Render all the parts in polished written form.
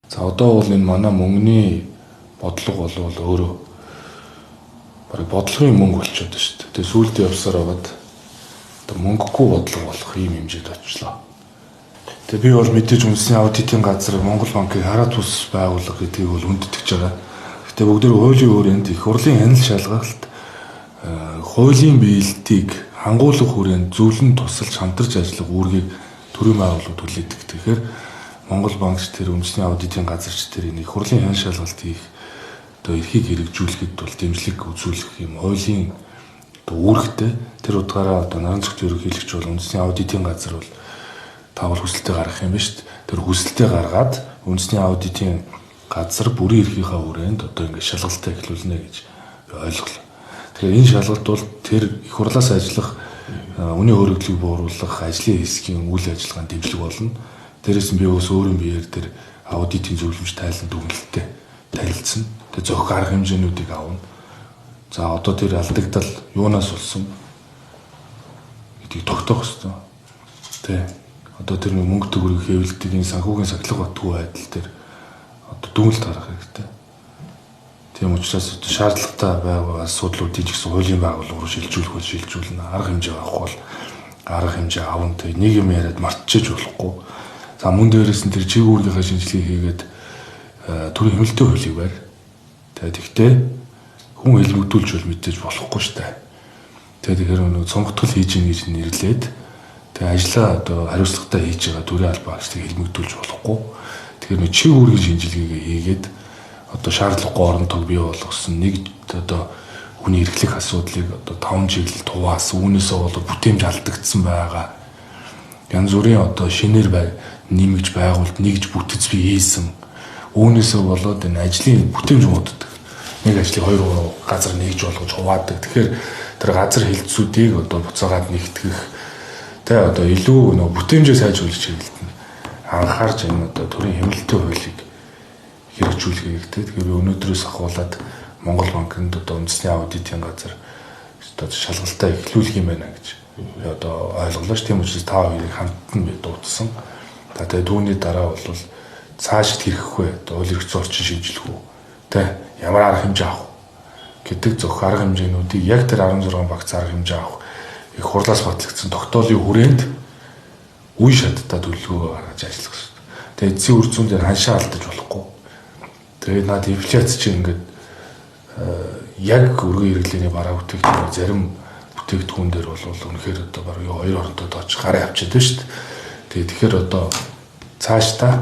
За одоо бол энэ манай мөнгөний бодлого бол өөрөө бараг бодлогын мөнгө болчиход байна шүү дээ. Тэгээ сүүлд явсаар байгаад одоо мөнгөгүй бодлого болох ийм хэмжээд очлоо. Тэгээ би бол мэдээж үндэсний аудитын газар Монгол банкыг хараа тус байгууллага гэдгийг бол хүндэтгэж байгаа. Гэтэ бүгд хуулийн хүрээнд их хурлын хяналт шалгалт хуулийн биелэлтийг хангуулах хүрээнд зөвлөн тусалж хамтарч ажиллах үүргийг төрийн байгууллагууд хүлээдэг. Тэгэхээр Монгол банкч тэр үндэсний аудитын газарч тэр энэ их хурлын хяналт шалгалт хийх одоо эрхийг хэрэгжүүлэхэд бол дэмжлэг үзүүлэх юм хуулийн одоо үүрэгтэй. Тэр утгаараа одоо наран цогт ерөнхийлөгч бол үндэсний аудитын газар бол таавал хүсэлтээ гаргах юм ба шүү дээ. Тэр хүсэлтээ гаргаад үндэсний аудитын газар бүрийн эрхийнхаа хүрээнд одоо ингээд шалгалтаа эхлүүлнэ гэж би ойлголоо. Тэгэхээр энэ шалгалт бол тэр их хурлаас ажиллах үнийн өөрөгдлийг бууруулах ажлын хэсгийн үйл ажиллагаанд дэмжлэг болно. Дээрээс нь би бас өөрийн биеэр тэр аудитын зөвлөмж тайлан дүгнэлттэй танилцсан. Тэгээ зохих арга хэмжээнүүдийг авна. За одоо тэр алдагдал юунаас болсон гэдгийг тогтоох ёстой. Тэ. Одоо тэр мөнгө төгрөг хэвлэлтийн санхүүгийн сахилга батгүй байдал дээр одоо дүгнэлт гаргах хэрэгтэй. Тийм учраас одоо шаардлагатай байгаа асуудлуудыг ч гэсэн хуулийн байгууллага руу шилжүүлэх бол шилжүүлнэ. Арга хэмжээ авах бол арга хэмжээ авна. Тэг нэг юм яриад мартчихэж болохгүй. За мөн дээрээс нь тэр чиг үүргийнхаа шинжилгээ хийгээд төрийн хэмнэлтийн хуулийг барь. Тэгээд тэгтээ хүн хэлмэгдүүлж бол мэдээж болохгүй шүү дээ. Тэгээд тэгэхээр нөгөө цомготгол хийж ийн гэж нэрлээд тэгээд ажлаа одоо хариуцлагатай хийж байгаа төрийн албан агчдыг хэлмэгдүүлж болохгүй. Тэгэхээр нэг чиг үүргийн шинжилгээгээ хийгээд одоо шаардлагагүй орон тог бий болгосон нэг одоо хүний эрхлэх асуудлыг одоо 5 чиглэлд хуваасан, үүнээсээ болоод бүтээмж алдагдсан байгаа. Янз бүрийн одоо шинээр бай нэмэгж байгуулалт нэгж бүтэц бий хийсэн. Үүнээсээ болоод энэ ажлын бүтээмж мууддаг. Нэг ажлыг 2 3 газар нэгж болгож хуваадаг. Тэгэхээр тэр газар хилцүүдийг одоо буцаагаад нэгтгэх тэ одоо илүү нөө бүтээмжээ сайжруулах чиглэлд нь анхаарч энэ одоо төрийн хэмнэлтийн хуулийг хэрэгжүүлэх хэрэгтэй. Тэгэхээр би өнөөдрөөс ахуулаад Монгол банкнд одоо үндэсний аудитын газар одоо шалгалтаа эхлүүлэх юм байна гэж би одоо ойлголоо ш. Тийм учраас та хоёрыг хамтан би дуудсан. За тэгээ түүний дараа бол цаашд хэрэгэх вэ? Одоо хууль эрх зүйн орчин шинжлэх үү? Тэ ямар арга хэмжээ авах гэдэг зөвх арга хэмжээнүүдийг яг тэр 16 багц арга хэмжээ авах их хурлаас батлагдсан тогтоолын хүрээнд үе шаттай төлөвлөгөөгөө гаргаж ажиллах хэрэгтэй. Тэгээ эцсийн үр зүүн дээр ханшаа алдаж болохгүй. Тэгээд наад инфляц чинь ингээд яг өргөн хэрэглээний бараа бүтээгдэхүүн зарим бүтээгдэхүүн дээр бол үнэхээр одоо бараг хоёр оронтой дооч гараа авчиад байна шүү дээ. Тэгээд тэгэхээр одоо цаашдаа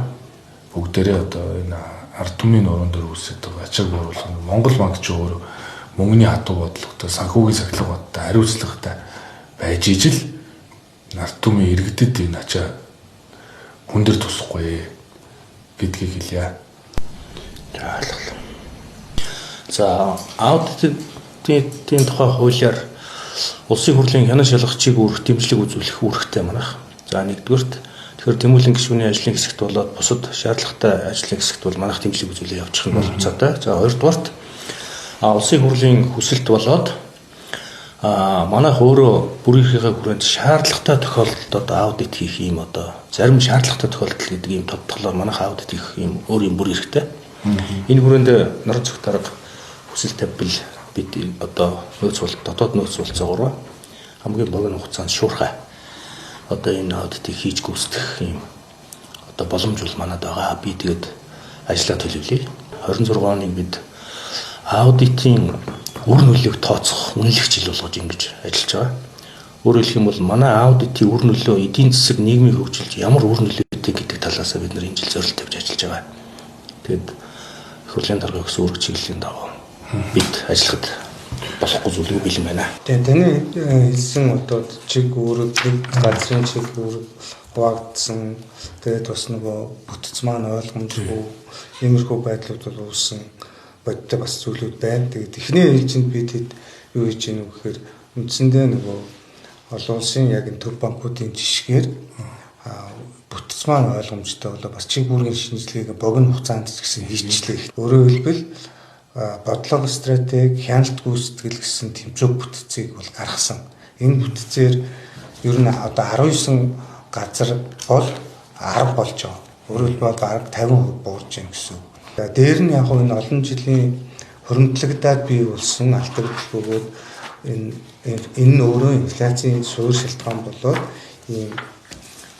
бүгдээрээ одоо энэ ард түмний нуруунд дээр үүсээд байгаа ачааг бууруулах нь Монгол банк ч өөрөө мөнгөний хатуу бодлоготой, санхүүгийн сахилга баттай, хариуцлагатай байж ижил ард түмний иргэдэд энэ ачаа хүн дээр тусахгүй гэдгийг хэлье. Ойлголоо. За аудитын тухай хуулиар улсын хурлын хянан шалгах чиг үүрэг дэмжлэг үзүүлэх үүрэгтэй манайх. За нэгдүгээрт тэгэхээр тэмүүлэн гишүүний ажлын хэсэгт болоод бусад шаардлагатай ажлын хэсэгт бол манайх дэмжлэг үзүүлээ явуучих нь боломжтой. За хоёрдугаарт улсын хурлын хүсэлт болоод манайх өөрөө бүрийнхээ хүрээнд шаардлагатай тохиолдолд одоо аудит хийх юм одоо зарим шаардлагатай тохиолдол гэдэг ийм тодтолоор манайх аудит хийх юм өөр юм бүр хэрэгтэй. Энэ хүрээнд наран цогт арга хүсэл тавьбал бид одоо нөөц бол дотоод нөөц болцоогоор хамгийн богино хугацаанд шуурхай одоо энэ аудитыг хийж гүйцэтгэх юм одоо боломж бол манад байгаа. Би тэгээд ажлаа төлөвлөе. 26 оныг бид аудитын үр нөлөөг тооцох үнэлэх жил болгож ингэж ажиллаж байгаа. Өөрөөр хэлэх юм бол манай аудитын үр нөлөө эдийн засаг нийгмийн хөгжилд ямар үр нөлөөтэй гэдэг талаас бид нар энэ жил зорилт тавьж ажиллаж байгаа. Тэгээд их хурлын дарга өгсөн үүрэг чиглэлийн дагуу бид ажиллахад болохгүй зүйлгүй бэлэн байна. Тэгээ таны хэлсэн одоо чиг үүрэг, нэг газрын чиг үүрэг хуваагдсан. Тэгээд бас нөгөө бүтэц маань ойлгомжгүй иймэрхүү байдлууд бол үүссэн бодтой бас зүйлүүд байна. Тэгээд эхний ээлжинд бид хэд юу хийж гэнэ гэхээр үндсэндээ нөгөө олон улсын яг энэ төв банкуудын жишгээр бүтэц маань ойлгомжтой болоо бас чиг үүргийн шинжилгээг богино хугацаанд ч гэсэн хийчлээ. Өөрөөр хэлбэл бодлого стратеги, хяналт гүйцэтгэл гэсэн тэмцээх бүтцийг бол гаргасан. Энэ бүтцээр ер нь одоо 19 газар бол 10 болж байгаа. Өөрөөр хэлбэл бараг 50% буурж байна гэсэн үг. За дээр нь яг энэ олон жилийн хуримтлагдаад бий болсон алдагдал бөгөөд энэ нь өөрөө инфляцийн суурь шалтгаан болоод ийм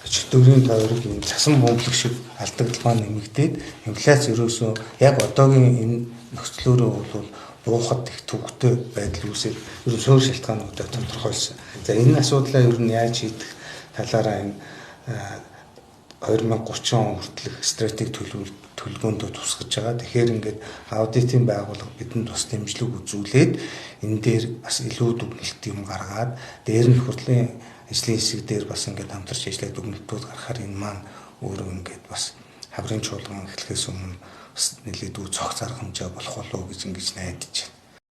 чөтгөрийн тойрог ийм цасан бөмбөлөг шиг алдагдал маань нэмэгдээд инфляц ерөөсөө яг одоогийн энэ нөхцлөөрөө бол буухад их төвөгтэй байдал үүсээд ер нь суурь шалтгаануудаа тодорхойлсон. За энэ асуудлаа ер нь яаж шийдэх талаараа энэ 2030 он хүртэлх стратеги төлөвлөгөөндөө тусгаж байгаа. Тэгэхээр ингээд аудитын байгууллага бидэнд бас дэмжлэг үзүүлээд энэ дээр бас илүү дүгнэлт юм гаргаад дээр нь хурлын ажлын хэсэг дээр бас ингээд хамтарч ажиллаад дүгнэлтүүд гаргахаар энэ маань өөрөө ингээд бас хаврын чуулган эхлэхээс өмнө бас нэлээдгүй цогц арга хэмжээ болох болов уу гэж ингэж найдаж байна.